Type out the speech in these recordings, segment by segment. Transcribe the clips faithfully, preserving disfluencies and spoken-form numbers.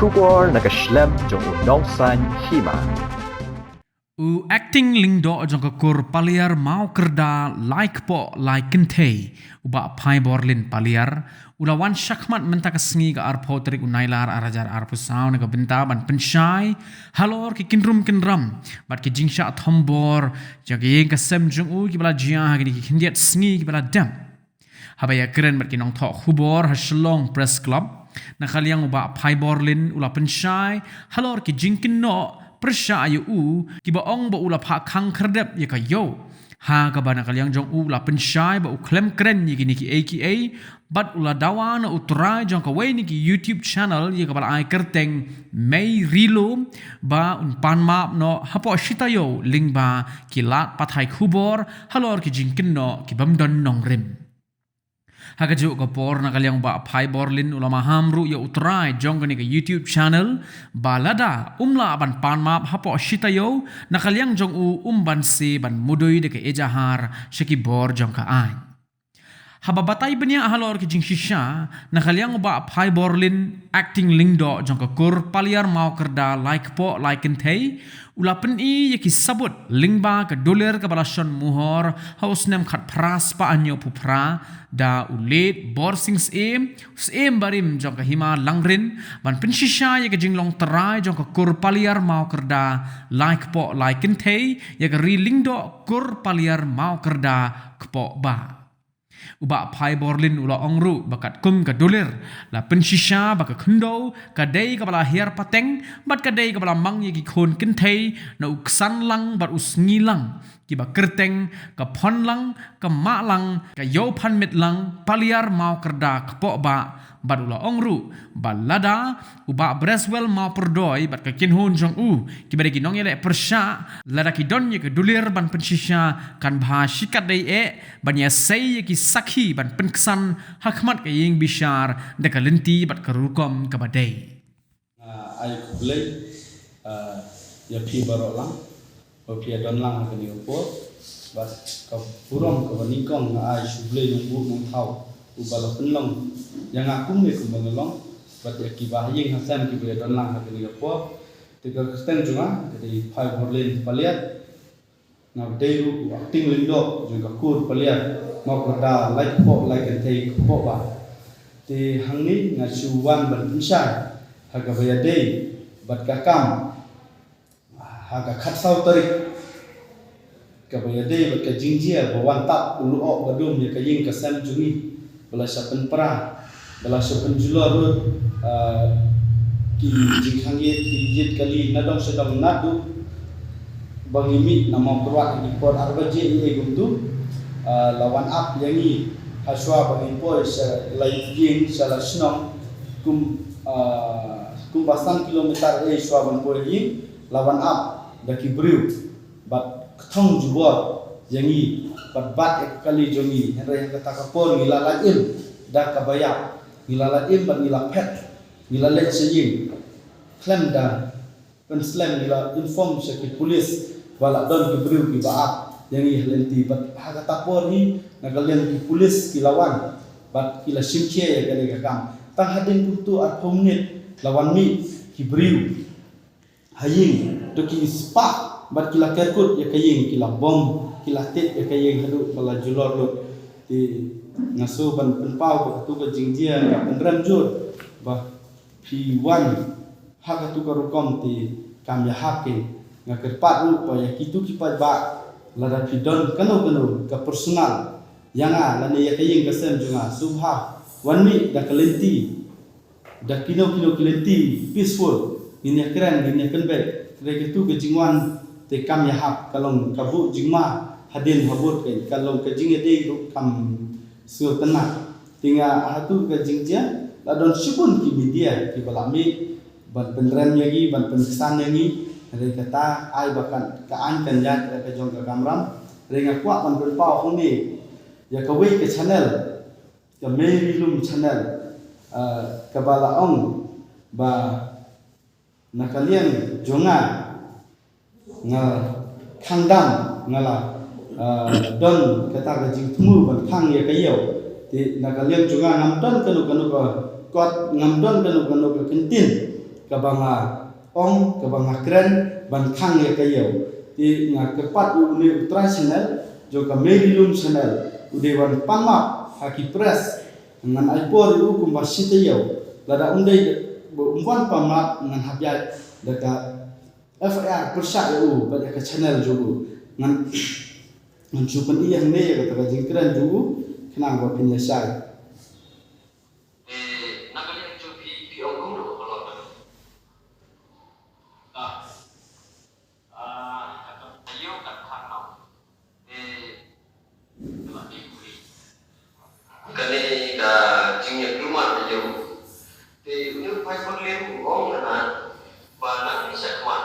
Khubor na ka shlem jong u Nongsaiñ Hima. U acting lyngdoh jong ka kur Paliar Mawkyrda Laikpoh Laikynthei, u Bah Phaiborlin Paliar, u la wan shakhmat mynta ka sngi ka arphew tarik u Nailar arhajar arphew saw na ka bynta ban pynshai halor ki kynrum kynram bad ki jingshah thombor jong ka ïing ka sem jong u kiba la jia ha kine ki khyndiat sngi kiba la dep. Haba ïakren bad ki nongthoh khubor ha Shillong Press Club, na ka liang u Bah Phaiborlin u la pynshai halor ki jingkynnoh pyrshah ïa u kiba ong ba u la phah khang khyrdep ïa ka ïew. Ha kaba na ka liang jong u la pynshai ba u khlem kren ïa kine kiei kiei bad u la dawa na u trai jong kawei na ki YouTube channel ïa kaba la ai kyrteng Mei Rilo ba un pan map noh hapoh shi taïew lyngba ki lad pathai khubor halor ki jingkynnoh ki bym don nongrim. Ha kajuh ka por na ka liang u Bah Phaiborlin u la maham ruh ïa u trai jong kane ka YouTube channel ba lada um lah ban pan map hapoh shi taïew, na ka liang jong u um banse ban mudui da ka ejahar sha ki bor jong ka aiñ. Haba batai bniah halor ki jingshisha, na ka liang u Bah Phaiborlin acting lyngdoh jong ka kur Paliar Mawkyrda Laikpoh Laikynthei, u la pyni ïa ki sabut lyngba ka dulir kaba la shon muhor ha u snem khatphra spah hynñiewphew phra da u Late Borsing Syiem, u Syiem barim jong ka Hima Langrin, ban pynshisha ïa ka jinglong trai jong ka kur Paliar Mawkyrda Laikpoh Laikynthei ïa ka ri lyngdoh kur Paliar Mawkyrda Kpohbah. U Bah Phaiborlin u la ong ruh ba katkum ka dulir la pynshisha ba ka khyndew ka dei kaba la hiar pateng bad ka dei kaba la mang ïa ki khun kynthei na u ksan lang bad u sngi lang, kiba kyrteng ka Phon Lang, ka Mah Lang, ka Ïew Phan Mit Lang, Paliar Mawkyrda Kpohbah, bad u la ong ruh ba lada u Bah Breswell Mawpyrdoi bad ka kynhun jong u kiba dei ki nongïaleh pyrshah, lada ki don ïa ka dulir ban pynshisha, kan bha shikatdei eh ban ïasei ïa ki sakhi ban pynksan ha khmat ka ïing bishar da ka lynti bad ka rukom kaba dei. Nga ai khublei, ah, ïa phi baroh lang ba phi ïa don lang ha kane ka por. Bad ka burom kaba nyngkong nga ai sha U Blei Nongbuh Nongthaw uba la pynlong ïa nga kumne kumba nga long, bad ïa kiba ha ïing ha sem kiba ïa don lang ha kane ka por. Te ka kyrteng jong nga ka dei Phaiborlin Paliar. Nga dei ruh u acting lyngdoh jong ka kur Paliar Mawkyrda Laikpoh Laikynthei Kpohbah. Te hangne nga shu wan ban pynshai ha kaba ïadei bad ka kam ha ka khatsaw tarik, kaba ïadei bad ka jingjia ba wan tap u lyoh ba dum ïa ka ïing ka sem jong ngi, ba la shah pynpra, ba la shah pynjulor lut, ah, ki jingkhang ïit, ki ïit kali na dong sha dong, naduh ba ngi mih na Mawkyrwat ha ki por ar baje ïa kumtu, ah, la wan ap ïa ngi ha shuwa ba ngi poi sha la ïing sha la shnong, kum, ah, kumba san kilometer ïa shuwa ban poi ïing, la wan ap da ki briew bad kthong jubor ïa ngi bad bat ïa ka kali jong ngi. Hynrei ha kata ka por ngi la lait im da kaba ïap, ngi la lait im bad ngi la phet, ngi la leit sha ïing. Khlem da pynslem ngi la inform sha ki pulis ba la don ki briew kiba ap ïa ngi ha lynti, bad ha kata por hi na ka liang ki pulis ki la wan bad ki la shim khia ïa kane ka kam. Tang hadien kumtu arphew minit la wan mih ki briew ha ïing, to ki spah bad ki la kerkut ïa ka ïing, ki la bom, ki la tip ïa ka ïing haduh ba la julor lut. Te nga shu ban pynpaw ba katu ka jingjia ka pynrem jur ba phi wan ha katu ka rukom te kam ïahap keiñ. Nga kyrpad ruh ba ïa kitu ki paidbah, lada phi don kano kano ka personal ïa nga lane ïa ka ïing ka sem jong nga, sngewbha wan mih da ka lynti, da kino kino ki lynti peaceful, ngin ïakren, ngin ïapynbeit. Hynrei katu ka jingwan te kam ïahap, ka long ka buh jingma hadien habud, ka long ka jingïadei ruh kam sngewtynnat. Te nga, hatu ka jingjia la don shibun ki media kiba la mih ban pynrem ïa ngi, ban pynksan ïa ngi. Hynrei kata ai ba kan, ka aiñ kan ïaid da ka jong ka kamram. Hynrei nga kwah ban pynpaw hangne ïa kawei ka channel, ka Mary Lum Channel, ah, kaba la ong ba na ka liang jong nga, nga khang dam, nga la, ah, don kata ka jingthmu ban khang ïa ka ïew. Te na ka liang jong nga ngam don kano kano ka kot, ngam don kano kano ka kyntien kaba nga ong, kaba nga kren ban khang ïa ka ïew. Te nga kyrpad ïa une u trai channel jong ka Mary Lum channel u dei ban pan map ha ki press. Ngan ai por ïa u kumba shi taïew. Lada um dei ba um wan pan map ngan hap ïaid da ka F I R pyrshah ïa u bad ïa ka channel jong u. Ngan ngan shu pyni hangne ïa kata ka jingkren jong u khnang ba phin ïa shai. Eh, na ka liang jong phi, phi ong kumno ka long ka? Ah. Ah, ka ïew ka khang noh. Eh, ka la dei kuri. Kane ka jingïakhun ma ka ïew. Te une u Phaibun Lim u ong hana ba nang shakhmat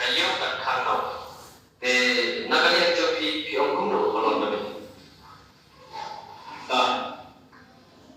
ka ïew ka khang noh. Te na ka liang jong phi, phi ong kumno ka long ka? Ah.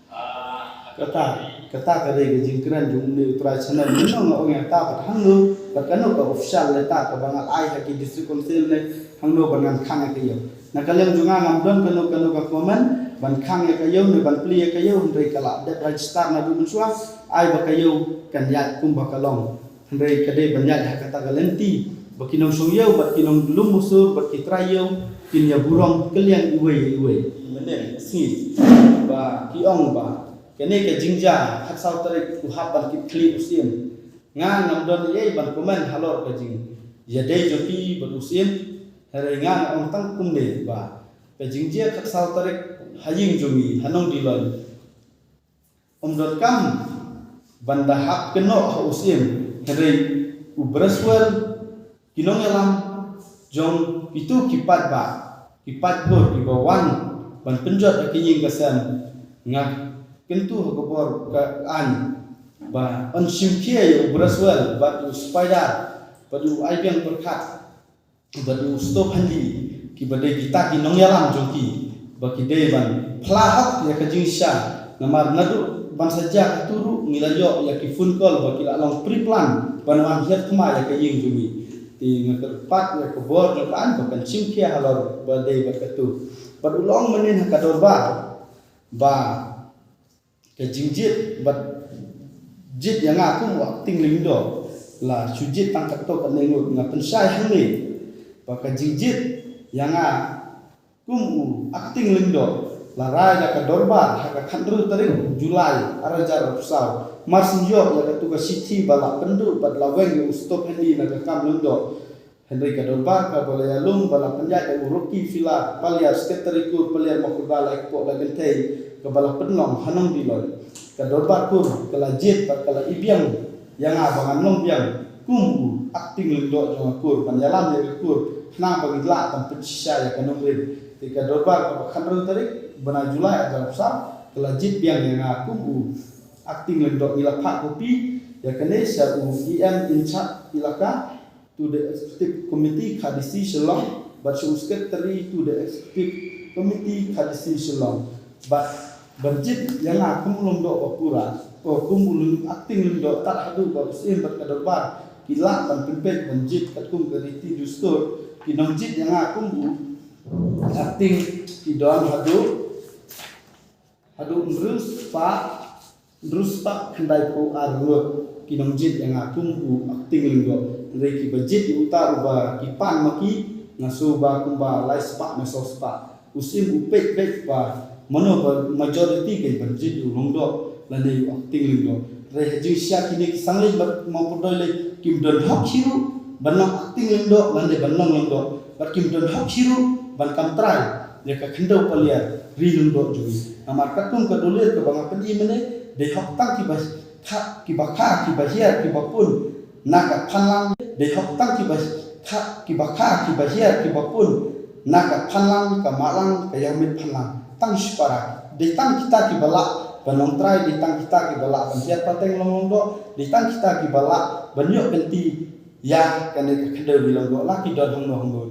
Ah. Kata, kata ka dei ka jingkren jong une u trai channel. Mynno nga ong ïa kata bad hangno bad kano ka official letter kaba nga ai ha ki district council ne hangno ban ngan khang ïa ka ïew. Na ka liang jong nga ngam don kano kano ka comment ban khang ïa ka ïew ne ban plie ïa ka ïew, hynrei ka la dep register naduh mynshuwa, ai ba ka ïew kan ïaid kumba ka long. Hynrei ka dei ban ïaid ha kata ka lynti ba ki nongshong ïew bad ki nonglum musur bad ki trai ïew kin ïa burom kylliang iwei ïa iwei. Mynne sngi ba ki ong ba kane ka jingjia khatsaw tarik u hap ban kit khlieh u Syiem. Nga ngam don ei ei ban comment halor ka jingïadei jong ki bad u Syiem. Hynrei nga ong tang kumne ba ka jingjia khatsaw tarik ha ïing jong ngi ha Nongdilon. Ym donkam ban da hap kynnoh ha u Syiem, hynrei u Braswell, ki nongïalam jong kito ki paidbah, ki paidbah kiba wan ban pynjot ïa ka ïing ka sem, nga kyntu ha ka bor ka aiñ ba yn shim khia ïa u Braswell bad u Spider bad u Aibiang Pyrkhat bad u Stop Handy, kiba dei kita ki nongïalam jong ki, ba ki dei ban phla hok ïa ka jingshisha, namar naduh ban sa jia kato ruh ngi la ïoh ïa ki phone call ba ki la long pre-plan ban wan hiar thma ïa ka ïing jong ngi. Te nga kyrpad ïa ka bor jong ka aiñ ba kan shim khia halor ba dei bad kato. Bad u la ong mynnin ha ka dorbar ba ka jingjied bad jied ïa nga kum u Acting Lyngdoh la shu jied tang katto katne ngut. Nga pynshai hangne ba ka jingjied ïa nga kum u Acting Lyngdoh la rai da ka dorbar ha ka khathynriew tarik July arhajar arphew saw. Mar shu ïoh ïa katu ka shithi ba la pynduh bad la weng ïa u Stop Handy na ka kam Lyngdoh. Hynrei ka dorbar kaba la ïalum ba la pynïaid da u Rocky Fila Paliar, Secretary Kur Paliar Mawkyrwat, la ïakpoh la kynthei kaba la pynlong ha Nongdilon. Ka dorbar kur ka la jied bad ka la ibiang ïa nga ba ngan long biang kum u Acting Lyngdoh jong ka kur ban ïalam ïa ka kur khnang ba ngin lah ban pynshisha ïa ka nongrim. Te ka dorbar kaba khathynriew tarik bnai July arhajar arphew saw ka la jied biang ïa nga kum u Acting Lyngdoh. Ngi la phah kopi ïa kane sha u E M in charge ilaka, to the Executive Committee K D C Shillong, bad sha u Secretary to the Executive Committee K D C Shillong. Bad ban jied ïa nga kum u Lyngdoh ba pura, o kum u Lyng-, Acting Lyngdoh, tad haduh ba u Syiem bad ka dorbar ki lah ban pynpeit ban jied katkum ka riti dustur. Ki nongjied ïa nga kum u Acting ki don haduh haduh hynriew spah, hynriew spah khyndaiphew ar ngut ki nongjied ïa nga kum u Acting Lyngdoh. Hynrei kiba jied ïa uta uba ki pan ma ki, nga sngew ba kumba lai spah ne saw spah. U Syiem u peit beit ba mano ba majority kin ban jied ïa u Lyngdoh lane u Acting Lyngdoh. Hynrei ha jingshisha kine ki Sangleiñ bad Mawpyrdoi lei kim don hok hi ruh ban long Acting Lyngdoh lane ban long Lyngdoh, bad kim don hok hi ruh ban kam trai ïa ka khyndew Paliar ri Lyngdoh jong ngi. Namar katkum ka dulir kaba nga pyni mynne, dei hok tang kiba kha, kiba kha, kiba hiar, kiba pun na ka phanlang, dei hok tang kiba kha, kiba kha, kiba hiar, kiba pun na ka phanlang, ka mahlang, ka ïarmit phanlang tang shipara. Dei tang kita kiba lah ban long trai, dei tang kita kiba lah ban hiar pateng long Lyngdoh, dei tang kita kiba lah ban ïoh kynti ïa kane ka khyndew ri Lyngdoh, la ki don hangno hangno.